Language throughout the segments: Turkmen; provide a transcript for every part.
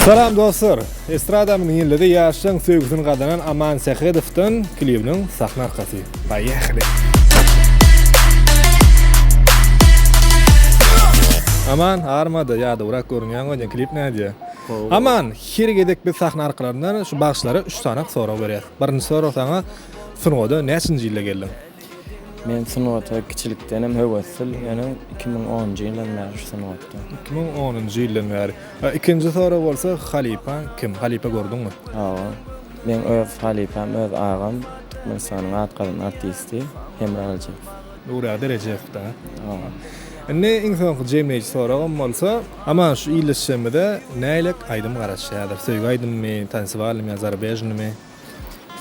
Salam dostlar! Estradamyzyň ýyldyzy ýaşlaň söýgüsini gazanan Aman Sähedowdan klibiniň sahna arkasy. Poýehali! Aman, armada ýadawrak görünýäň welin klip nädýä? Aman, her gezek biz sahna arkalaryndan şu bagşylara üç sanak sorag berýäs. Birinji sorag saňa sungata näçinji ýylda geldiň? Men sungata kiçilikdenem höwessil, ýöne 2010-njy ýyldan bäri şu sungatda. 2010-njy ýyldan bäri. Ikinji sorag bolsa halypaň kim? Halypa gördüňmi? Hawa. Meň öz halypam, öz agam, Türkmenistanyň at gazanan artisti Hemra Rejepow. Nurýagdy Rejepow-da. Hawa. Indi iň soňky jemleýji soragym bolsa, Aman şu ildeşlerimize nähili aýdym garaşýarlar? Söýgi aýdymymy, tansiwalnymy ýa zarbežnymy?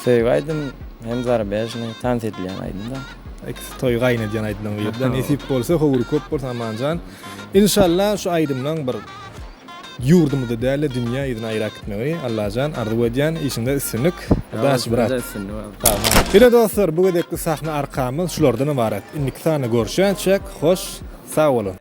Söýgi aýdym hem zarbežnyý tans edilýän aýdym-da. Ikisi toýy gaýnadýan aýdymlaryň biri-de. Nesip bolsa, höwri köp bolsun Amanjan. Inşallah şu aýdymlaň bir ýurdumyzda däl-de dünýä ýüzüne aýrap gitmegini Allajan arzuw edýän. Işiňde üstünlik. Udaçi brat. Ine dostlar bu gezekki sahna arkamyz şulardan ybarat. Indiki sanda görüşýänçäk hoş sag boluň.